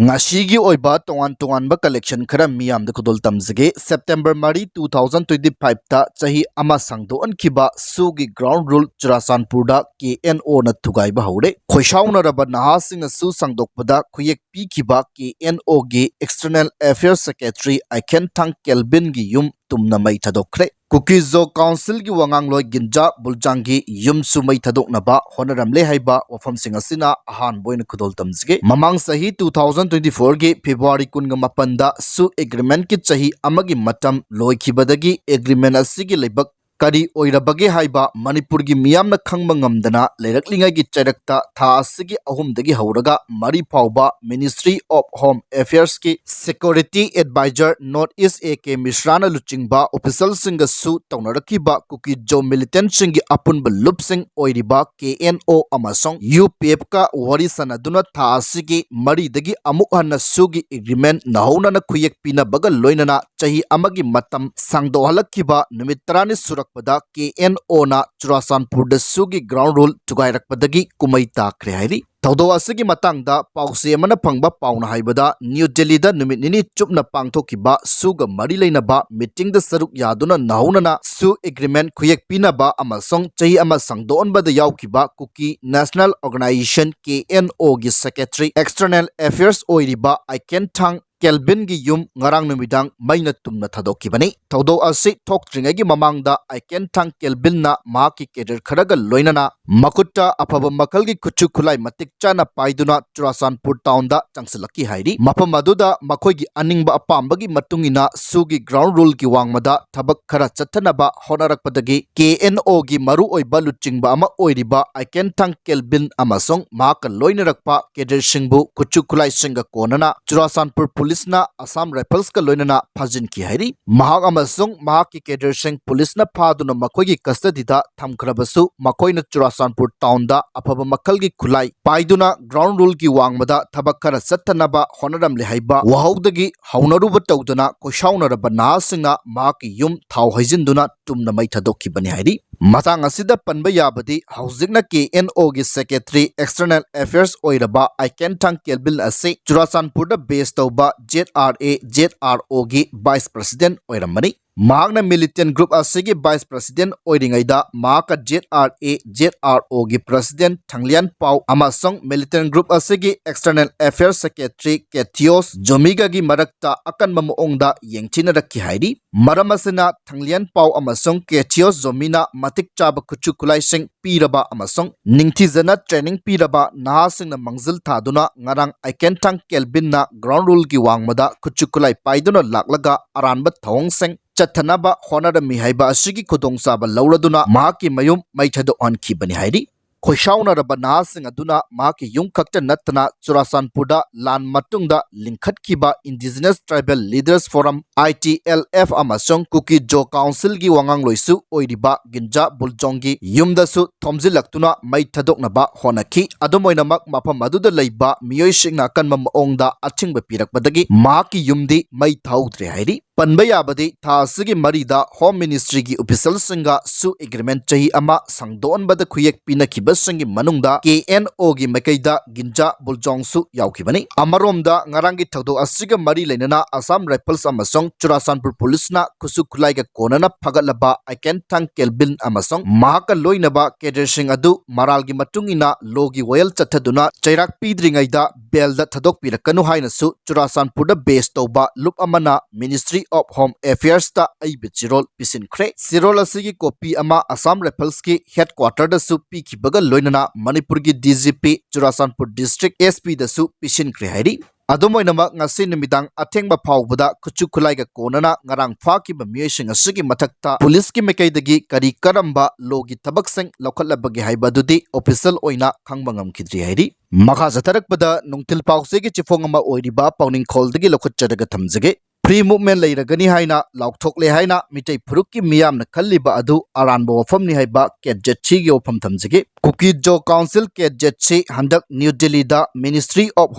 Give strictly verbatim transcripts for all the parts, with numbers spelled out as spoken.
ꯉꯁꯤꯒꯤ ꯑꯣꯏꯕ ꯇꯣꯉꯥꯟ ꯇꯣꯉꯥꯟꯕ collection ꯈꯔ ꯃꯤꯌꯥꯝꯗ ꯈꯨꯗꯣꯜ ꯇꯝꯖꯒꯦ꯫ September ꯃꯔꯤ, two thousand twenty five ꯇ ꯆꯍꯤ ꯑꯃ ꯁꯥꯡꯗꯣꯛꯍꯟꯈꯤꯕ ꯁꯨꯒꯤ ground rule ꯆꯨꯔꯥꯆꯥꯟꯄꯨꯔꯗ K N O ꯅ ꯊꯨꯒꯥꯏꯕ ꯍꯧꯔꯦ꯫ ꯈꯣꯏꯁꯥꯎꯅꯔꯕ ꯅꯍꯥꯁꯤꯡꯅ ꯁꯨ ꯁꯥꯡꯗꯣꯛꯄꯗ ꯈꯨꯌꯦꯛ ꯄꯤꯈꯤꯕ K N O ꯒꯤ External Affairs Secretary ꯑꯥꯏꯀꯦꯟꯊꯥꯡ ꯀꯦꯜꯕꯤꯟꯒꯤ ꯌꯨꯝ ꯇꯨꯝꯅ ꯃꯩ ꯊꯥꯗꯣꯛꯈ꯭ꯔꯦ꯫ ꯀꯨꯀꯤ ꯖꯣ ꯀꯥꯎꯟꯁꯤꯜꯒꯤ ꯋꯥꯉꯥꯡꯂꯣꯏ ꯒꯤꯟꯖꯥ ꯕꯨꯜꯖꯥꯡꯒꯤ ꯌꯨꯝꯁꯨ ꯃꯩ ꯊꯥꯗꯣꯛꯅꯕ ꯍꯣꯠꯅꯔꯝꯂꯦ ꯍꯥꯏꯕ ꯋꯥꯐꯝꯁꯤꯡ ꯑꯁꯤꯅ ꯑꯍꯥꯟꯕ ꯑꯣꯏꯅ ꯈꯨꯗꯣꯜ ꯇꯝꯖꯒꯦ꯫ ꯃꯃꯥꯡ ꯆꯍꯤ two thousand twenty four ꯒꯤ February ꯀꯨꯟꯒ ꯃꯥꯄꯟꯗ ꯁꯨ agreement ꯀꯤ ꯆꯍꯤ ꯑꯃꯒꯤ ꯃꯇꯝ ꯂꯣꯏꯈꯤꯕꯗꯒꯤ agreement ꯑꯁꯤꯒꯤ ꯂꯩꯕꯛ ꯀꯔꯤ ꯑꯣꯏꯔꯕꯒꯦ ꯍꯥꯏꯕ ꯃꯅꯤꯄꯨꯔꯒꯤ ꯃꯤꯌꯥꯝꯅ ꯈꯪꯕ ꯉꯝꯗꯅ ꯂꯩꯔꯛꯂꯤꯉꯩꯒꯤ ꯆꯩꯔꯛꯇ ꯊꯥ ꯑꯁꯤꯒꯤ ꯑꯍꯨꯝꯗꯒꯤ ꯍꯧꯔꯒ ꯃꯔꯤ ꯐꯥꯎꯕ Ministry of Home Affairs ꯀꯤ Security Advisor North East A K ꯃꯤꯁ꯭ꯔꯥꯅ ꯂꯨꯆꯤꯡꯕ official ꯁꯤꯡꯒꯁꯨ ꯇꯧꯅꯔꯛꯈꯤꯕ ꯀꯨꯀꯤ ꯖꯣ militant ꯁꯤꯡꯒꯤ ꯑꯄꯨꯟꯕ ꯂꯨꯞꯁꯤꯡ ꯑꯣꯏꯔꯤꯕ K N O ꯑꯃꯁꯨꯡ U P F ꯀ ꯋꯥꯔꯤ ꯁꯥꯟꯅꯗꯨꯅ ꯊꯥ ꯑꯁꯤꯒꯤ ꯃꯔꯤꯗꯒꯤ ꯑꯃꯨꯛ ꯍꯟꯅ ꯁꯨꯒꯤ agreement ꯅꯧꯍꯧꯅꯅ ꯈꯨꯌꯦꯛ ꯄꯤꯅꯕꯒ ꯂꯣꯏꯅꯅ ꯆꯍꯤ ꯑꯃꯒꯤ ꯃꯇꯝ ꯁꯥꯡꯗꯣꯛꯍꯜꯂꯛꯈꯤꯕ ꯅꯨꯃꯤꯠ ꯇꯔꯥꯅꯤ ꯁꯨꯔꯛꯄꯗ K N O ꯅ ꯆꯨꯔꯥꯆꯥꯟꯄꯨꯔꯗ ꯁꯨꯒꯤ ground rule ꯊꯨꯒꯥꯏꯔꯛꯄꯗꯒꯤ ꯀꯨꯝꯃꯩ ꯇꯥꯈ꯭ꯔꯦ ꯍꯥꯏꯔꯤ꯫ ꯊꯧꯗꯣꯛ ꯑꯁꯤꯒꯤ ꯃꯇꯥꯡꯗ ꯄꯥꯎꯆꯦ ꯑꯃꯅ ꯐꯪꯕ ꯄꯥꯎꯅ ꯍꯥꯏꯕꯗ, ꯅ꯭ꯌꯨ ꯗꯦꯜꯂꯤꯗ ꯅꯨꯃꯤꯠ ꯅꯤꯅꯤ ꯆꯨꯞꯅ ꯄꯥꯡꯊꯣꯛꯈꯤꯕ ꯁꯨꯒ ꯃꯔꯤ ꯂꯩꯅꯕ meeting ꯗ ꯁꯔꯨꯛ ꯌꯥꯗꯨꯅ ꯅꯧꯍꯧꯅꯅ ꯁꯨ agreement ꯈꯨꯌꯦꯛ ꯄꯤꯅꯕ ꯑꯃꯁꯨꯡ ꯆꯍꯤ ꯑꯃ ꯁꯥꯡꯗꯣꯛꯍꯟꯕꯗ ꯌꯥꯎꯈꯤꯕ Kuki National Organisation, K N O ꯒꯤ Secretary External Affairs ꯑꯣꯏꯔꯤꯕ ꯑꯥꯏꯀꯦꯟꯊꯥꯡ ꯀꯦꯜꯕꯤꯟꯒꯤ ꯌꯨꯝ ꯉꯔꯥꯡ ꯅꯨꯃꯤꯗꯥꯡ ꯃꯩꯅ ꯇꯨꯝꯅ ꯊꯥꯗꯣꯛꯈꯤꯕꯅꯤ꯫ ꯊꯧꯗꯣꯛ ꯑꯁꯤ ꯊꯣꯛꯇ꯭ꯔꯤꯉꯩꯒꯤ ꯃꯃꯥꯡꯗ ꯑꯥꯏꯀꯦꯟꯊꯥꯡ ꯀꯦꯜꯕꯤꯟꯅ ꯃꯍꯥꯛꯀꯤ cadre ꯈꯔꯒ ꯂꯣꯏꯅꯅ ꯃꯈꯨꯠꯇ ꯑꯐꯕ ꯃꯈꯜꯒꯤ ꯈꯨꯠꯁꯨ ꯈꯨꯠꯂꯥꯏ ꯃꯇꯤꯛ ꯆꯥꯅ ꯄꯥꯏꯗꯨꯅ ꯆꯨꯔꯥꯆꯥꯟꯄꯨꯔ town ꯗ ꯆꯪꯁꯤꯜꯂꯛꯈꯤ ꯍꯥꯏꯔꯤ꯫ ꯃꯐꯝ ꯑꯗꯨꯗ ꯃꯈꯣꯏꯒꯤ ꯑꯅꯤꯡꯕ ꯑꯄꯥꯝꯕꯒꯤ ꯃꯇꯨꯡ ꯏꯟꯅ ꯁꯨꯒꯤ ground rule ꯒꯤ ꯋꯥꯡꯃꯗ ꯊꯕꯛ ꯈꯔ ꯆꯠꯊꯅꯕ ꯍꯣꯠꯅꯔꯛꯄꯗꯒꯤ K N O ꯒꯤ ꯃꯔꯨꯑꯣꯏꯕ ꯂꯨꯆꯤꯡꯕ ꯑꯃ ꯑꯣꯏꯔꯤꯕ ꯑꯥꯏꯀꯦꯟꯊꯥꯡ ꯀꯦꯜꯕꯤꯟ ꯑꯃꯁꯨꯡ ꯃꯍꯥꯛꯀ ꯂꯣꯏꯅꯔꯛꯄ cadre ꯁꯤꯡꯕꯨ ꯈꯨꯠꯁꯨ ꯈꯨꯠꯂꯥꯏꯁꯤꯡꯒ ꯀꯣꯟꯅꯅ ꯆꯨꯔꯥꯆꯥꯟꯄꯨꯔ ꯄꯨꯂꯤꯁꯅ ꯑꯁꯥꯝ ꯔꯥꯏꯐꯜꯁꯀ ꯂꯣꯏꯅꯅ ꯐꯥꯖꯤꯟꯈꯤ ꯍꯥꯏꯔꯤ꯫ ꯃꯍꯥꯛ ꯑꯃꯁꯨꯡ ꯃꯍꯥꯛꯀꯤ cadre ꯁꯤꯡ ꯄꯨꯂꯤꯁꯅ ꯐꯥꯗꯨꯅ ꯃꯈꯣꯏꯒꯤ custody ꯗ ꯊꯝꯈ꯭ꯔꯕꯁꯨ, ꯃꯈꯣꯏꯅ ꯆꯨꯔꯥꯆꯥꯟꯄꯨꯔ town ꯗ ꯑꯐꯕ ꯃꯈꯜꯒꯤ ꯈꯨꯠꯂꯥꯏ ꯄꯥꯏꯗꯨꯅ ground rule ꯒꯤ ꯋꯥꯡꯃꯗ ꯊꯕꯛ ꯈꯔ ꯆꯠꯊꯅꯕ ꯍꯣꯠꯅꯔꯝꯂꯦ ꯍꯥꯏꯕ ꯋꯥꯍꯧꯗꯒꯤ ꯍꯧꯅꯔꯨꯕ ꯇꯧꯗꯅ ꯈꯣꯏꯁꯥꯎꯅꯔꯕ ꯅꯍꯥꯁꯤꯡꯅ ꯃꯍꯥꯛꯀꯤ ꯌꯨꯝ ꯊꯥꯎ ꯍꯩꯖꯤꯟꯗꯨꯅ ꯇꯨꯝꯅ ꯃꯩ ꯊꯥꯗꯣꯛꯈꯤꯕꯅꯤ ꯍꯥꯏꯔꯤ꯫ ꯃꯇꯥꯡ ꯑꯁꯤꯗ ꯄꯟꯕ ꯌꯥꯕꯗꯤ, ꯍꯧꯖꯤꯛꯅ ꯀꯦ ꯑꯦꯟ ꯑꯣꯒꯤ ꯁꯦꯀ꯭ꯔꯦꯇꯔꯤ ꯑꯦꯛꯁꯇꯔꯅꯦꯜ ꯑꯦꯐꯤꯌꯔꯁ ꯑꯣꯏꯔꯕ ꯑꯥꯏꯀꯦꯟꯊꯥꯡ ꯀꯦꯜꯕꯤꯟ ꯑꯁꯤ ꯆꯨꯔꯥꯆꯥꯟꯄꯨꯔꯗ ꯕꯦꯁ ꯇꯧꯕ Z R A, Z R ꯑꯣꯒꯤ ꯚꯥꯏꯁ ꯄ꯭ꯔꯁꯤꯗꯦꯟꯠ ꯑꯣꯏꯔꯝꯕꯅꯤ꯫ ꯃꯍꯥꯛꯅ ꯃꯤꯂꯤꯇꯦꯟꯠ ꯒ꯭ꯔꯨꯞ ꯑꯁꯤꯒꯤ ꯚꯥꯏꯁ ꯄ꯭ꯔꯁꯤꯗꯦꯟꯠ ꯑꯣꯏꯔꯤꯉꯩꯗ ꯃꯍꯥꯛꯀ Z R A, Z R ꯑꯣꯒꯤ ꯄ꯭ꯔꯁꯤꯗꯦꯟꯠ ꯊꯥꯡꯂꯤꯌꯥꯟ ꯄꯥꯎ ꯑꯃꯁꯨꯡ ꯃꯤꯂꯤꯇꯦꯟꯠ ꯒ꯭ꯔꯨꯞ ꯑꯁꯤꯒꯤ ꯑꯦꯛꯁꯇꯔꯅꯦꯜ ꯑꯦꯐꯤꯌꯔꯁ ꯁꯦꯀ꯭ꯔꯦꯇꯔꯤ ꯀꯦꯊꯤꯌꯣꯁ ꯖꯣꯃꯤꯒꯒꯤ ꯃꯔꯛꯇ ꯑꯀꯟꯕ ꯃꯑꯣꯡꯗ ꯌꯦꯡꯊꯤꯅꯔꯛꯈꯤ ꯍꯥꯏꯔꯤ꯫ ꯃꯔꯝ ꯑꯁꯤꯅ ꯊꯥꯡꯂꯤꯌꯥꯟ ꯄꯥꯎ ꯑꯃꯁꯨꯡ ꯀꯦꯊꯤꯌꯣꯁ ꯖꯣꯃꯤꯅ ꯃꯇꯤꯛ ꯆꯥꯕ ꯈꯨꯠꯁꯨ ꯈꯨꯠꯂꯥꯏꯁꯤꯡ ꯄꯤꯔꯕ ꯑꯃꯁꯨꯡ ꯅꯤꯡꯊꯤꯖꯅ ꯇ꯭ꯔꯦꯅꯤꯡ ꯄꯤꯔꯕ ꯅꯍꯥꯁꯤꯡꯅ ꯃꯥꯡꯖꯤꯜ ꯊꯥꯗꯨꯅ ꯉꯔꯥꯡ ꯑꯥꯏꯀꯦꯟꯊꯥꯡ ꯀꯦꯜꯕꯤꯟꯅ ꯒ꯭ꯔꯥꯎꯟ ꯔꯨꯜꯒꯤ ꯋꯥꯡꯃꯗ ꯈꯨꯠꯁꯨ ꯈꯨꯠꯂꯥꯏ ꯄꯥꯏꯗꯨꯅ ꯂꯥꯛꯂꯒ ꯑꯔꯥꯟꯕ ꯊꯧꯑꯣꯡꯁꯤꯡ ꯆꯠꯊꯅꯕ ꯍꯣꯠꯅꯔꯝꯃꯤ ꯍꯥꯏꯕ ꯑꯁꯤꯒꯤ ꯈꯨꯗꯣꯡꯆꯥꯕ ꯂꯧꯔꯗꯨꯅ ꯃꯍꯥꯛꯀꯤ ꯃꯌꯨꯝ ꯃꯩ ꯊꯥꯗꯣꯛꯍꯟꯈꯤꯕꯅꯤ ꯍꯥꯏꯔꯤ꯫ ꯈꯣꯏꯁꯥꯎꯅꯔꯕ ꯅꯍꯥꯁꯤꯡ ꯑꯗꯨꯅ ꯃꯍꯥꯛꯀꯤ ꯌꯨꯝ ꯈꯛꯇ ꯅꯠꯇꯅ ꯆꯨꯔꯥꯆꯥꯟꯄꯨꯔꯗ ꯂꯥꯟ ꯃꯇꯨꯡꯗ ꯂꯤꯡꯈꯠꯈꯤꯕ Indigenous Tribal Leaders Forum, I T L F, ꯑꯃꯁꯨꯡ ꯀꯨꯀꯤ ꯖꯣ ꯀꯥꯎꯟꯁꯤꯜꯒꯤ ꯋꯥꯉꯥꯡꯂꯣꯏꯁꯨ ꯑꯣꯏꯔꯤꯕ ꯒꯤꯟꯖꯥ ꯕꯨꯜꯖꯣꯡꯒꯤ ꯌꯨꯝꯗꯁꯨ ꯊꯣꯝꯖꯤꯜꯂꯛꯇꯨꯅ ꯃꯩ ꯊꯥꯗꯣꯛꯅꯕ ꯍꯣꯠꯅꯈꯤ꯫ ꯑꯗꯨꯝ ꯑꯣꯏꯅꯃꯛ, ꯃꯐꯝ ꯑꯗꯨꯗ ꯂꯩꯕ ꯃꯤꯑꯣꯏꯁꯤꯡꯅ ꯑꯀꯟꯕ ꯃꯑꯣꯡꯗ ꯑꯊꯤꯡꯕ ꯄꯤꯔꯛꯄꯗꯒꯤ ꯃꯍꯥꯛꯀꯤ ꯌꯨꯝꯗꯤ ꯃꯩ ꯊꯥꯍꯧꯗ꯭ꯔꯦ ꯍꯥꯏꯔꯤ꯫ ꯄꯟꯕ ꯌꯥꯕꯗꯤ, ꯊꯥ ꯑꯁꯤꯒꯤ ꯃꯔꯤꯗ ꯍꯣꯝ ꯃꯤꯅꯤꯁꯇ꯭ꯔꯤꯒꯤ ꯑꯣꯐꯤꯁꯤꯌꯦꯜꯁꯤꯡꯒ ꯁꯨ ꯑꯦꯒ꯭ꯔꯤꯃꯦꯟ ꯆꯍꯤ ꯑꯃ ꯁꯥꯡꯗꯣꯛꯍꯟꯕꯗ ꯈꯨꯌꯦꯛ ꯄꯤꯅꯈꯤꯕꯁꯤꯡꯒꯤ ꯃꯅꯨꯡꯗ ꯀꯦ ꯑꯦꯟ ꯑꯣꯒꯤ ꯃꯥꯏꯀꯩꯗ ꯒꯤꯟꯖꯥ ꯕꯨꯜꯖꯣꯡꯁꯨ ꯌꯥꯎꯈꯤꯕꯅꯤ꯫ ꯑꯃꯔꯣꯝꯗ, ꯉꯔꯥꯡꯒꯤ ꯊꯧꯗꯣꯛ ꯑꯁꯤꯒ ꯃꯔꯤ ꯂꯩꯅꯅ ꯑꯁꯥꯝ ꯔꯥꯏꯐꯜꯁ ꯑꯃꯁꯨꯡ ꯆꯨꯔꯥꯆꯥꯟꯄꯨꯔ ꯄꯨꯂꯤꯁꯅ ꯈꯨꯠꯁꯨ ꯈꯨꯠꯂꯥꯏꯒ ꯀꯣꯟꯅꯅ ꯐꯒꯠꯂꯕ ꯑꯥꯏꯀꯦꯟꯊꯥꯡ ꯀꯦꯜꯕꯤꯟ ꯑꯃꯁꯨꯡ ꯃꯍꯥꯛꯀ ꯂꯣꯏꯅꯕ ꯀꯦꯗꯔꯁꯤꯡ ꯑꯗꯨ ꯃꯔꯥꯜꯒꯤ ꯃꯇꯨꯡ ꯏꯟꯅ ꯂꯣꯒꯤ ꯋꯥꯌꯦꯜ ꯆꯠꯊꯗꯨꯅ ꯆꯩꯔꯥꯛ ꯄꯤꯗ꯭ꯔꯤꯉꯩꯗ ꯕꯦꯜꯗ ꯊꯥꯗꯣꯛꯄꯤꯔꯛꯀꯅꯨ ꯍꯥꯏꯅꯁꯨ ꯆꯨꯔꯥꯆꯥꯟꯄꯨꯔꯗ ꯕꯦꯁ ꯇꯧꯕ ꯂꯨꯞ ꯑꯃꯅ Ministry of Home Affairs ꯇ ꯑꯏꯕ ꯆꯦꯔꯣꯜ ꯄꯤꯁꯤꯟꯈ꯭ꯔꯦ꯫ ꯆꯦꯔꯣꯜ ꯑꯁꯤꯒꯤ ꯀꯣꯄꯤ ꯑꯃ ꯑꯁꯥꯝ ꯔꯥꯏꯐꯜꯁꯀꯤ ꯍꯦꯗꯀ꯭ꯋꯥꯇꯔꯗꯁꯨ ꯄꯤꯈꯤꯕꯒ ꯂꯣꯏꯅꯅ ꯃꯅꯤꯄꯨꯔꯒꯤ D G P, Churachandpur district S P ꯗꯁꯨ ꯄꯤꯁꯤꯟꯈ꯭ꯔꯦ ꯍꯥꯏꯔꯤ꯫ ꯑꯗꯨꯝ ꯑꯣꯏꯅꯃꯛ, ꯉꯁꯤ ꯅꯨꯃꯤꯗꯥꯡ ꯑꯊꯦꯡꯕ ꯐꯥꯎꯕꯗ ꯈꯨꯠꯁꯨ ꯈꯨꯠꯂꯥꯏꯒ ꯀꯣꯟꯅꯅ ꯉꯔꯥꯡ ꯐꯥꯈꯤꯕ ꯃꯤꯑꯣꯏꯁꯤꯡ ꯑꯁꯤꯒꯤ ꯃꯊꯛꯇ ꯄꯨꯂꯤꯁꯀꯤ ꯃꯥꯏꯀꯩꯗꯒꯤ ꯀꯔꯤ ꯀꯔꯝꯕ ꯂꯣꯒꯤ ꯊꯕꯛꯁꯤꯡ ꯂꯧꯈꯠꯂꯕꯒꯦ ꯍꯥꯏꯕ ꯑꯗꯨꯗꯤ ꯑꯣꯐꯤꯁꯤꯌꯦꯜ ꯑꯣꯏꯅ ꯈꯪꯕ ꯉꯝꯈꯤꯗ꯭ꯔꯤ ꯍꯥꯏꯔꯤ꯫ ꯃꯈꯥ ꯆꯠꯊꯔꯛꯄꯗ ꯅꯨꯡꯊꯤꯜ ꯄꯥꯎꯆꯦꯒꯤ ꯆꯦꯐꯣꯡ ꯑꯃ ꯑꯣꯏꯔꯤꯕ ꯄꯥꯎꯅꯤꯡꯈꯣꯜꯗꯒꯤ ꯂꯧꯈꯠꯆꯔꯒ ꯊꯝꯖꯒꯦ꯫ free movement ꯂꯩꯔꯒꯅꯤ ꯍꯥꯏꯅ ꯂꯥꯎꯊꯣꯛꯂꯦ ꯍꯥꯏꯅ ꯃꯤꯇꯩ ꯐꯨꯔꯨꯞꯀꯤ ꯃꯤꯌꯥꯝꯅ ꯈꯜꯂꯤꯕ ꯑꯗꯨ ꯑꯔꯥꯟꯕ ꯋꯥꯐꯝꯅꯤ ꯍꯥꯏꯕ ꯀꯦ ꯖꯦꯠ ꯁꯤꯒꯤ ꯋꯥꯐꯝ ꯊꯝꯖꯒꯦ꯫ Kuki Zo Council, ꯀꯦ ꯖꯦꯠ ꯁꯤ, ꯍꯟꯗꯛ ꯅ꯭ꯌꯨ ꯗꯤꯜꯂꯤꯗ Ministry of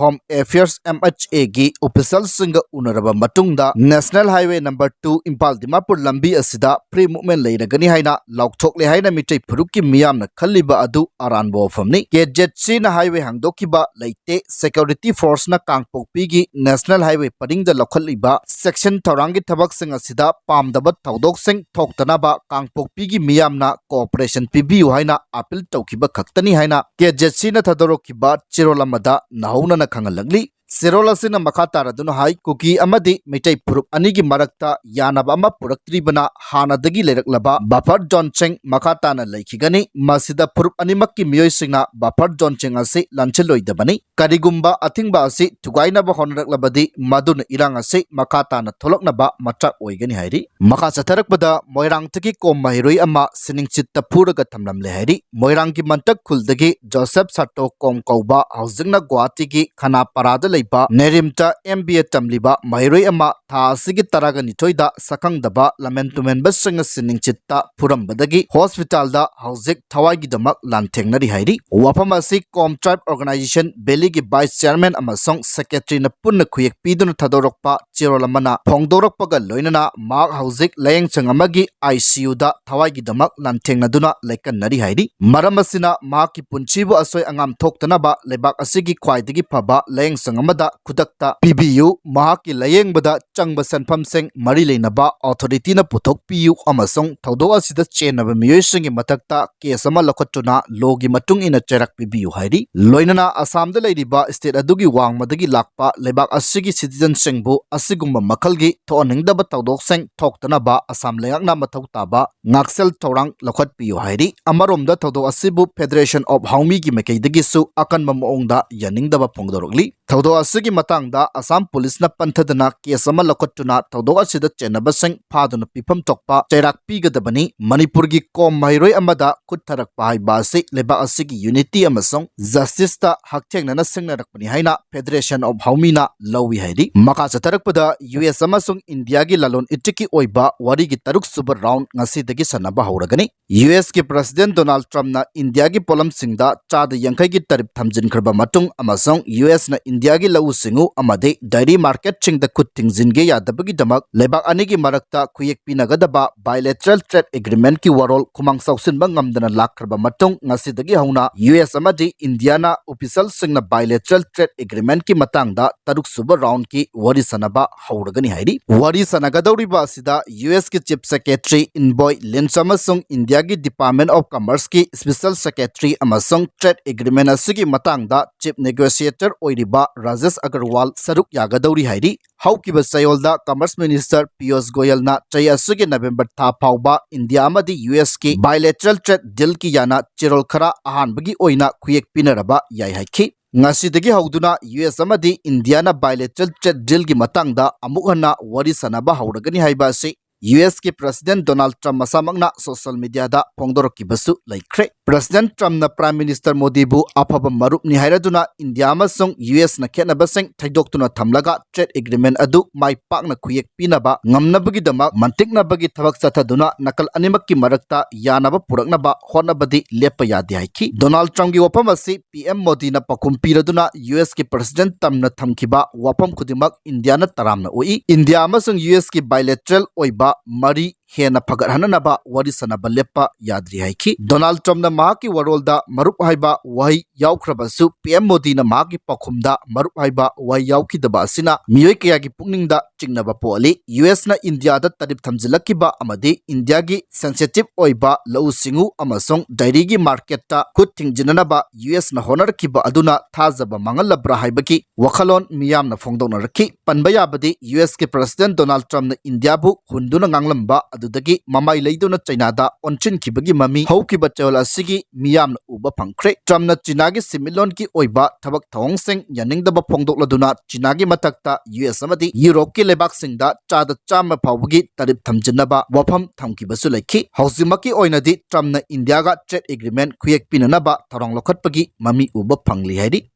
Home Affairs, M H A, ꯒꯤ officialꯁꯤꯡꯒ ꯎꯅꯔꯕ ꯃꯇꯨꯡꯗ National Highway number two Imphal Dimapur ꯂꯝꯕꯤ ꯑꯁꯤꯗ free movement ꯂꯩꯔꯒꯅꯤ ꯍꯥꯏꯅ ꯂꯥꯎꯊꯣꯛꯂꯦ ꯍꯥꯏꯅ ꯃꯤꯇꯩ ꯐꯨꯔꯨꯞꯀꯤ ꯃꯤꯌꯥꯝꯅ ꯈꯜꯂꯤꯕ ꯑꯗꯨ ꯑꯔꯥꯟꯕ ꯋꯥꯐꯝꯅꯤ꯫ ꯀꯦ ꯖꯦꯠ ꯁꯤꯅ highway ꯍꯥꯡꯗꯣꯛꯈꯤꯕ ꯂꯩꯇꯦ꯫ Security forceꯅ ꯀꯥꯡꯄꯣꯛꯄꯤꯒꯤ National Highway ꯄꯔꯤꯡꯗ ꯂꯧꯈꯠꯂꯤꯕ section ꯊꯧꯔꯥꯡꯒꯤ ꯊꯕꯛꯁꯤꯡ ꯑꯁꯤꯗ ꯄꯥꯝꯗꯕ ꯊꯧꯗꯣꯛꯁꯤꯡ ꯊꯣꯛꯇꯅꯕ ꯀꯥꯡꯄꯣꯛꯄꯤꯒꯤ ꯃꯤꯌꯥꯝꯅ cooperation ꯄꯤꯕꯤꯌꯨ ꯍꯥꯏꯅ appeal ꯇꯧꯈꯤꯕ ꯈꯛꯇꯅꯤ ꯍꯥꯏꯅ ꯀꯦ ꯖꯦꯠ ꯁꯤꯅ ꯊꯥꯗꯣꯔꯛꯈꯤꯕ ꯆꯦꯔꯣꯜ ꯑꯃꯗ ꯅꯧꯍꯧꯅꯅ ꯈꯪꯍꯜꯂꯛꯂꯤ꯫ ꯆꯦꯔꯣꯜ ꯑꯁꯤꯅ ꯃꯈꯥ ꯇꯥꯔꯗꯨꯅ ꯍꯥꯏ, ꯀꯨꯀꯤ ꯑꯃꯗꯤ ꯃꯤꯇꯩ ꯐꯨꯔꯨꯞ ꯑꯅꯤꯒꯤ ꯃꯔꯛꯇ ꯌꯥꯅꯕ ꯑꯃ ꯄꯨꯔꯛꯇ꯭ꯔꯤꯕꯅ ꯍꯥꯟꯅꯗꯒꯤ ꯂꯩꯔꯛꯂꯕ buffer zoneꯁꯤꯡ ꯃꯈꯥ ꯇꯥꯅ ꯂꯩꯈꯤꯒꯅꯤ꯫ ꯃꯁꯤꯗ ꯐꯨꯔꯨꯞ ꯑꯅꯤꯃꯛꯀꯤ ꯃꯤꯑꯣꯏꯁꯤꯡꯅ buffer zoneꯁꯤꯡ ꯑꯁꯤ ꯂꯥꯟꯁꯤꯜꯂꯣꯏꯗꯕꯅꯤ꯫ ꯀꯔꯤꯒꯨꯝꯕ ꯑꯊꯤꯡꯕ ꯑꯁꯤ ꯊꯨꯒꯥꯏꯅꯕ ꯍꯣꯠꯅꯔꯛꯂꯕꯗꯤ ꯃꯗꯨꯅ ꯏꯔꯥꯡ ꯑꯁꯤ ꯃꯈꯥ ꯇꯥꯅ ꯊꯣꯛꯂꯛꯅꯕ ꯃꯆꯥꯛ ꯑꯣꯏꯒꯅꯤ ꯍꯥꯏꯔꯤ꯫ ꯃꯈꯥ ꯆꯠꯊꯔꯛꯄꯗ ꯃꯣꯏꯔꯥꯡꯗꯒꯤ ꯀꯣꯝ ꯃꯍꯩꯔꯣꯏ ꯑꯃ ꯁꯤꯅꯤꯡꯆꯤꯠꯇ ꯐꯨꯔꯒ ꯊꯝꯂꯝꯂꯦ ꯍꯥꯏꯔꯤ꯫ ꯃꯣꯏꯔꯥꯡꯒꯤ ꯃꯟꯇꯛ ꯈꯨꯜꯗꯒꯤ ꯖꯣꯁꯦꯞ ꯁꯥꯇꯣ ꯀꯣꯝ ꯀꯧꯕ ꯍꯧꯖꯤꯛꯅ ꯒꯨꯋꯥꯍꯥꯇꯤꯒꯤ ꯈꯅꯥꯄꯥꯔꯥꯗ ꯂꯩꯕ ꯅꯦꯔꯤꯝꯇ M B A ꯇꯝꯂꯤꯕ ꯃꯍꯩꯔꯣꯏ ꯑꯃ ꯊꯥ ꯑꯁꯤꯒꯤ ꯇꯔꯥꯒ ꯅꯤꯊꯣꯏꯗ ꯁꯛꯈꯪꯗꯕ ꯂꯝꯍꯦꯟ ꯇꯨꯝꯍꯦꯟꯕꯁꯤꯡꯅ ꯁꯤꯅꯤꯡꯆꯤꯠꯇ ꯐꯨꯔꯝꯕꯗꯒꯤ ꯍꯣꯁꯄꯤꯇꯥꯜꯗ ꯍꯧꯖꯤꯛ ꯊꯋꯥꯏꯒꯤꯗꯃꯛ ꯂꯥꯟꯊꯦꯡꯅꯔꯤ ꯍꯥꯏꯔꯤ꯫ ꯋꯥꯐꯝ ꯑꯁꯤ ꯀꯣꯝ Tribe Organization Valleyꯒꯤ vice chairman ꯑꯃꯁꯨꯡ secretaryꯅ ꯄꯨꯟꯅ ꯈꯨꯌꯦꯛ ꯄꯤꯗꯨꯅ ꯊꯥꯗꯣꯔꯛꯄ ꯆꯦꯔꯣꯜ ꯑꯃꯅ ꯐꯣꯡꯗꯣꯔꯛꯄꯒ ꯂꯣꯏꯅꯅ ꯃꯍꯥꯛ ꯍꯧꯖꯤꯛ ꯂꯥꯌꯦꯡꯁꯪ ꯑꯃꯒꯤ I C Uꯗ ꯊꯋꯥꯏꯒꯤꯗꯃꯛ ꯂꯥꯟꯊꯦꯡꯅꯗꯨꯅ ꯂꯩꯀꯟꯅꯔꯤ ꯍꯥꯏꯔꯤ꯫ ꯃꯔꯝ ꯑꯁꯤꯅ ꯃꯍꯥꯛꯀꯤ ꯄꯨꯟꯁꯤꯕꯨ ꯑꯁꯣꯏ ꯑꯉꯥꯝ ꯊꯣꯛꯇꯅꯕ ꯂꯩꯕꯥꯛ ꯑꯁꯤꯒꯤ ꯈ꯭ꯋꯥꯏꯗꯒꯤ ꯐꯕ ꯂꯥꯌꯦꯡꯁꯪ ꯑꯃꯗ ꯈꯨꯗꯛꯇ ꯄꯤꯕꯤꯌꯨ꯫ ꯃꯍꯥꯛꯀꯤ ꯂꯥꯌꯦꯡꯕꯗ ꯆꯪꯕ ꯁꯦꯟꯐꯝꯁꯤꯡ ꯃꯔꯤ ꯂꯩꯅꯕ authorityꯅ ꯄꯨꯊꯣꯛꯄꯤꯌꯨ ꯑꯃꯁꯨꯡ ꯊꯧꯗꯣꯛ ꯑꯁꯤꯗ ꯆꯦꯟꯅꯕ ꯃꯤꯑꯣꯏꯁꯤꯡꯒꯤ ꯃꯊꯛꯇ case ꯑꯃ ꯂꯧꯈꯠꯇꯨꯅ lawꯒꯤ ꯃꯇꯨꯡ ꯏꯟꯅ ꯆꯩꯔꯥꯛ ꯄꯤꯕꯤꯌꯨ ꯍꯥꯏꯔꯤ꯫ ꯂꯣꯏꯅꯅ ꯑꯁꯥꯝꯗ ꯂꯩꯔꯤꯕ state ꯑꯗꯨꯒꯤ ꯋꯥꯡꯃꯗꯒꯤ ꯂꯥꯛꯄ ꯂꯩꯕꯥꯛ ꯑꯁꯤꯒꯤ citizenꯁꯤꯡꯕꯨ ꯑꯁꯤꯒꯨꯝꯕ ꯃꯈꯜꯒꯤ ꯊꯣꯛꯍꯟꯅꯤꯡꯗꯕ ꯊꯧꯗꯣꯛꯁꯤꯡ ꯊꯣꯛꯇꯅꯕ ꯑꯁꯥꯝ ꯂꯩꯉꯥꯛꯅ ꯃꯊꯧ ꯇꯥꯕ ꯉꯥꯛꯁꯦꯜ ꯊꯧꯔꯥꯡ ꯂꯧꯈꯠꯄꯤꯌꯨ ꯍꯥꯏꯔꯤ꯫ ꯑꯃꯔꯣꯝꯗ ꯊꯧꯗꯣꯛ ꯑꯁꯤꯕꯨ Federation of Haomiꯒꯤ ꯃꯥꯏꯀꯩꯗꯒꯤꯁꯨ ꯑꯀꯟꯕ ꯃꯑꯣꯡꯗ ꯌꯥꯅꯤꯡꯗꯕ ꯐꯣꯡꯗꯣꯔꯛꯂꯤ꯫ ꯊꯧꯗꯣꯛ ꯑꯁꯤꯒꯤ ꯃꯇꯥꯡꯗ ꯑꯁꯥꯝ ꯄꯨꯂꯤꯁꯅ ꯄꯟꯊꯗꯅ ꯀꯦꯁ ꯑꯃ ꯂꯧꯈꯠꯇꯨꯅ ꯊꯧꯗꯣꯛ ꯑꯁꯤꯗ ꯆꯦꯟꯅꯕꯁꯤꯡ ꯐꯥꯗꯨꯅ ꯄꯤꯐꯝ ꯊꯣꯛꯄ ꯆꯩꯔꯥꯛ ꯄꯤꯒꯗꯕꯅꯤ꯫ ꯃꯅꯤꯄꯨꯔꯒꯤ ꯀꯣꯝ ꯃꯍꯩꯔꯣꯏ ꯑꯃꯗ ꯈꯨꯠ ꯊꯥꯔꯛꯄ ꯍꯥꯏꯕ ꯑꯁꯤ ꯂꯩꯕꯥꯛ ꯑꯁꯤꯒꯤ ꯌꯨꯅꯤꯇꯤ ꯑꯃꯁꯨꯡ ꯖꯁꯇꯤꯁꯇ ꯍꯛꯊꯦꯡꯅꯅ ꯁꯤꯡꯅꯔꯛꯄꯅꯤ ꯍꯥꯏꯅ ꯐꯦꯗꯔꯦꯁꯟ ꯑꯣꯐ ꯍꯧꯃꯤꯅ ꯂꯧꯏ ꯍꯥꯏꯔꯤ꯫ ꯃꯈꯥ ꯆꯠꯊꯔꯛꯄꯗ ꯌꯨ ꯑꯦꯁ ꯑꯃꯁꯨꯡ ꯏꯟꯗꯤꯌꯥꯒꯤ ꯂꯂꯣꯟ ꯏꯇꯤꯛꯀꯤ ꯑꯣꯏꯕ ꯋꯥꯔꯤꯒꯤ ꯇꯔꯨꯛ ꯁꯨꯕ ꯔꯥꯎꯟ ꯉꯁꯤꯗꯒꯤ ꯁꯥꯟꯅꯕ ꯍꯧꯔꯒꯅꯤ꯫ ꯌꯨ ꯑꯦꯁꯀꯤ ꯄ꯭ꯔꯁꯤꯗꯦꯟ ꯗꯣꯅꯥꯜꯗ ꯇ꯭ꯔꯝꯞꯅ ꯏꯟꯗꯤꯌꯥꯒꯤ ꯄꯣꯠꯂꯝꯁꯤꯡꯗ ꯆꯥꯗ ꯌꯥꯡꯈꯩꯒꯤ ꯇꯔꯤꯞ ꯊꯝꯖꯤꯟꯈ꯭ꯔꯕ ꯃꯇꯨꯡ ꯑꯃꯁꯨꯡ ꯌꯨ ꯑꯦꯁꯅ ꯏꯟꯗꯤꯌꯥꯒꯤ ꯂꯧꯎ ꯁꯤꯡꯎ ꯑꯃꯗꯤ ꯗꯥꯏꯔꯤ ꯃꯥꯔꯀꯦꯠꯁꯤꯡꯗ ꯈꯨꯠ ꯊꯤꯡꯖꯤꯟꯒꯦ ꯌꯥꯗꯕꯒꯤꯗꯃꯛ ꯂꯩꯕꯥꯛ ꯑꯅꯤꯒꯤ ꯃꯔꯛꯇ ꯈꯨꯌꯦꯛ ꯄꯤꯅꯒꯗꯕ bilateral trade agreementꯀꯤ ꯋꯥꯔꯣꯜ ꯈꯨꯃꯥꯡ ꯆꯥꯎꯁꯤꯟꯕ ꯉꯝꯗꯅ ꯂꯥꯛꯈ꯭ꯔꯕ ꯃꯇꯨꯡ ꯉꯁꯤꯗꯒꯤ ꯍꯧꯅ ꯌꯨ ꯑꯦꯁ ꯑꯃꯗꯤ ꯏꯟꯗꯤꯌꯥꯅ ꯑꯣꯐꯤꯁꯤꯌꯦꯜꯁꯤꯡꯅ bilateral trade agreementꯀꯤ ꯃꯇꯥꯡꯗ ꯇꯔꯨꯛ ꯁꯨꯕ ꯔꯥꯎꯟꯒꯤ ꯋꯥꯔꯤ ꯁꯥꯟꯅꯕ ꯍꯧꯔꯒꯅꯤ ꯍꯥꯏꯔꯤ꯫ ꯋꯥꯔꯤ ꯁꯥꯟꯅꯒꯗꯧꯔꯤꯕ ꯑꯁꯤꯗ ꯌꯨ ꯑꯦꯁꯀꯤ ꯆꯤꯐ ꯁꯦꯀ꯭ꯔꯦꯇꯔꯤ ꯏꯟꯕꯣꯏ ꯂꯤꯟꯁ ꯑꯃꯁꯨꯡ ꯏꯟꯗꯤꯌꯥꯒꯤ ꯗꯤꯄꯥꯔꯠꯃꯦꯟ ꯑꯣꯐ ꯀꯃꯔꯁꯀꯤ ꯁ꯭ꯄꯦꯁꯦꯜ ꯁꯦꯀ꯭ꯔꯦꯇꯔꯤ ꯑꯃꯁꯨꯡ ꯇ꯭ꯔꯦꯗ ꯑꯦꯒ꯭ꯔꯤꯃꯦꯟ ꯑꯁꯤꯒꯤ ꯃꯇꯥꯡꯗ ꯆꯤꯐ ꯅꯦꯒꯣꯁꯤꯌꯦꯇꯔ ꯑꯣꯏꯔꯤꯕ ꯔꯥꯖꯦꯁ ꯑꯒꯔꯋꯥꯜ ꯁꯔꯨꯛ ꯌꯥꯒꯗꯧꯔꯤ ꯍꯥꯏꯔꯤ꯫ ꯍꯧꯈꯤꯕ ꯆꯌꯣꯜꯗ ꯀꯃꯔꯁ ꯃꯤꯅꯤꯁꯇꯔ ꯄꯤꯌꯨꯁ ꯒꯣꯌꯜꯅ ꯆꯍꯤ ꯑꯁꯤꯒꯤ ꯅꯕꯦꯝꯕꯔ ꯊꯥ ꯐꯥꯎꯕ ꯏꯟꯗꯤꯌꯥ ꯑꯃꯗꯤ ꯌꯨ ꯑꯦꯁꯀꯤ bilateral trade dealꯀꯤ ꯌꯥꯅ ꯆꯦꯔꯣꯜ ꯈꯔ ꯑꯍꯥꯟꯕꯒꯤ ꯑꯣꯏꯅ ꯈꯨꯌꯦꯛ ꯄꯤꯅꯔꯕ ꯌꯥꯏ ꯍꯥꯏꯈꯤ꯫ ꯉꯁꯤꯗꯒꯤ ꯍꯧꯗꯨꯅ ꯌꯨ ꯑꯦꯁ ꯑꯃꯗꯤ ꯏꯟꯗꯤꯌꯥꯅ bilateral trade dealꯒꯤ ꯃꯇꯥꯡꯗ ꯑꯃꯨꯛ ꯍꯟꯅ ꯋꯥꯔꯤ ꯁꯥꯟꯅꯕ ꯍꯧꯔꯒꯅꯤ ꯍꯥꯏꯕ ꯑꯁꯤ ꯌꯨ ꯑꯦꯁꯀꯤ ꯄ꯭ꯔꯁꯤꯗꯦꯟ ꯗꯣꯅꯥꯜꯗ ꯇ꯭ꯔꯝꯞ ꯃꯁꯥꯃꯛꯅ ꯁꯣꯁꯤꯌꯦꯜ ꯃꯤꯗꯤꯌꯥꯗ ꯐꯣꯡꯗꯣꯔꯛꯈꯤꯕꯁꯨ ꯂꯩꯈ꯭ꯔꯦ꯫ ꯄ꯭ꯔꯁꯤꯗꯦꯟ ꯇ꯭ꯔꯝꯞꯅ ꯄ꯭ꯔꯥꯏꯝ ꯃꯤꯅꯤꯁꯇꯔ ꯃꯣꯗꯤꯕꯨ ꯑꯐꯕ ꯃꯔꯨꯞꯅꯤ ꯍꯥꯏꯔꯗꯨꯅ ꯏꯟꯗꯤꯌꯥ ꯑꯃꯁꯨꯡ ꯌꯨ ꯑꯦꯁꯅ ꯈꯦꯠꯅꯕꯁꯤꯡ ꯊꯩꯗꯣꯛꯇꯨꯅ ꯊꯝꯂꯒ ꯇ꯭ꯔꯦꯗ ꯑꯦꯒ꯭ꯔꯤꯃꯦꯟ ꯑꯗꯨ ꯃꯥꯏ ꯄꯥꯛꯅ ꯈꯨꯌꯦꯛ ꯄꯤꯅꯕ ꯉꯝꯅꯕꯒꯤꯗꯃꯛ ꯃꯟꯇꯤꯛꯅꯕꯒꯤ ꯊꯕꯛ ꯆꯠꯊꯗꯨꯅ ꯅꯥꯀꯜ ꯑꯅꯤꯃꯛꯀꯤ ꯃꯔꯛꯇ ꯌꯥꯅꯕ ꯄꯨꯔꯛꯅꯕ ꯍꯣꯠꯅꯕꯗꯤ ꯂꯦꯞꯄ ꯌꯥꯗꯦ ꯍꯥꯏꯈꯤ꯫ ꯗꯣꯅꯥꯜꯗ ꯇ꯭ꯔꯝꯞꯀꯤ ꯋꯥꯐꯝ ꯑꯁꯤ ꯄꯤ ꯑꯦꯝ ꯃꯣꯗꯤꯅ ꯄꯥꯎꯈꯨꯝ ꯄꯤꯔꯗꯨꯅ ꯌꯨ ꯑꯦꯁꯀꯤ ꯄ꯭ꯔꯁꯤꯗꯦꯟ ꯇ꯭ꯔꯝꯞꯅ ꯊꯝꯈꯤꯕ ꯋꯥꯐꯝ ꯈꯨꯗꯤꯡꯃꯛ ꯏꯟꯗꯤꯌꯥꯅ ꯇꯔꯥꯝꯅ ꯑꯣꯛꯏ꯫ ꯏꯟꯗꯤꯌꯥ ꯑꯃꯁꯨꯡ ꯌꯨ ꯑꯦꯁꯀꯤ bilateral ꯑꯣꯏꯕ ꯃꯔꯤ ꯍꯦꯟꯅ ꯐꯒꯠꯍꯟꯅꯅꯕ ꯋꯥꯔꯤ ꯁꯥꯟꯅꯕ ꯂꯦꯞꯄ ꯌꯥꯗ꯭ꯔꯤ ꯍꯥꯏꯈꯤ꯫ ꯗꯣꯅꯥꯜꯗ ꯇ꯭ꯔꯝꯞꯅ ꯃꯍꯥꯛꯀꯤ ꯋꯥꯔꯣꯜꯗ ꯃꯔꯨꯞ ꯍꯥꯏꯕ ꯋꯥꯍꯩ ꯌꯥꯎꯈ꯭ꯔꯕꯁꯨ ꯄꯤ ꯑꯦꯝ ꯃꯣꯗꯤꯅ ꯃꯍꯥꯛꯀꯤ ꯄꯥꯎꯈꯨꯝꯗ ꯃꯔꯨꯞ ꯍꯥꯏꯕ ꯋꯥꯍꯩ ꯌꯥꯎꯈꯤꯗꯕ ꯑꯁꯤꯅ ꯃꯤꯑꯣꯏ ꯀꯌꯥꯒꯤ ꯄꯨꯛꯅꯤꯡꯗ ꯆꯤꯡꯅꯕ ꯄꯣꯛꯍꯜꯂꯤ꯫ ꯌꯨ ꯑꯦꯁꯅ ꯏꯟꯗꯤꯌꯥꯗ ꯇꯔꯤꯞ ꯊꯝꯖꯤꯜꯂꯛꯈꯤꯕ ꯑꯃꯗꯤ ꯏꯟꯗꯤꯌꯥꯒꯤ ꯁꯦꯟꯁꯤꯇꯤꯚ ꯑꯣꯏꯕ ꯂꯧꯎ ꯁꯤꯡꯎ ꯑꯃꯁꯨꯡ ꯗꯥꯏꯔꯤꯒꯤ ꯃꯥꯔꯀꯦꯠꯇ ꯈꯨꯠ ꯊꯤꯡꯖꯤꯟꯅꯅꯕ ꯌꯨ ꯑꯦꯁꯅ ꯍꯣꯠꯅꯔꯛꯈꯤꯕ ꯑꯗꯨꯅ ꯊꯥꯖꯕ ꯃꯥꯡꯍꯜꯂꯕ꯭ꯔꯥ ꯍꯥꯏꯕꯒꯤ ꯋꯥꯈꯜꯂꯣꯟ ꯃꯤꯌꯥꯝꯅ ꯐꯣꯡꯗꯣꯛꯅꯔꯛꯈꯤ꯫ ꯄꯟꯕ ꯌꯥꯕꯗꯤ ꯌꯨ ꯑꯦꯁꯀꯤ ꯄ꯭ꯔꯁꯤꯗꯦꯟ ꯗꯣꯅꯥꯜꯗ ꯇ꯭ꯔꯝꯞꯅ ꯏꯟꯗꯤꯌꯥꯕꯨ ꯍꯨꯟꯗꯨꯅ ꯉꯥꯡꯂꯝꯕ ꯑꯗꯨꯗꯒꯤ ꯃꯃꯥꯏ ꯂꯩꯗꯨꯅ ꯆꯩꯅꯥꯗ ꯑꯣꯟꯁꯤꯟꯈꯤꯕꯒꯤ ꯃꯃꯤ ꯍꯧꯈꯤꯕ ꯆꯌꯣꯜ ꯑꯁꯤꯒꯤ ꯃꯤꯌꯥꯝꯅ ꯎꯕ ꯐꯪꯈ꯭ꯔꯦ꯫ ꯇ꯭ꯔꯝꯞꯅ ꯆꯤꯅꯥꯒꯤ ꯁꯦꯟꯃꯤꯠꯂꯣꯟꯒꯤ ꯑꯣꯏꯕ ꯊꯕꯛ ꯊꯧꯑꯣꯡꯁꯤꯡ ꯌꯥꯅꯤꯡꯗꯕ ꯐꯣꯡꯗꯣꯛꯂꯗꯨꯅ ꯆꯤꯅꯥꯒꯤ ꯃꯊꯛꯇ ꯌꯨ ꯑꯦꯁ ꯑꯃꯗꯤ ꯌꯨꯔꯣꯞꯀꯤ ꯂꯩꯕꯥꯛꯁꯤꯡꯗ ꯆꯥꯗ ꯆꯥꯝꯃ ꯐꯥꯎꯕꯒꯤ ꯇꯥꯔꯤꯐ ꯊꯝꯖꯤꯟꯅꯕ ꯋꯥꯐꯝ ꯊꯝꯈꯤꯕꯁꯨ ꯂꯩꯈꯤ꯫ ꯍꯧꯖꯤꯛꯃꯛꯀꯤ ꯑꯣꯏꯅꯗꯤ ꯇ꯭ꯔꯝꯞꯅ ꯏꯟꯗꯤꯌꯥꯒ ꯇ꯭ꯔꯦꯗ ꯑꯦꯒ꯭ꯔꯤꯃꯦꯟ ꯈꯨꯌꯦꯛ ꯄꯤꯅꯅꯕ ꯊꯧꯔꯥꯡ ꯂꯧꯈꯠꯄꯒꯤ ꯃꯃꯤ ꯎꯕ ꯐꯪꯂꯤ ꯍꯥꯏꯔꯤ꯫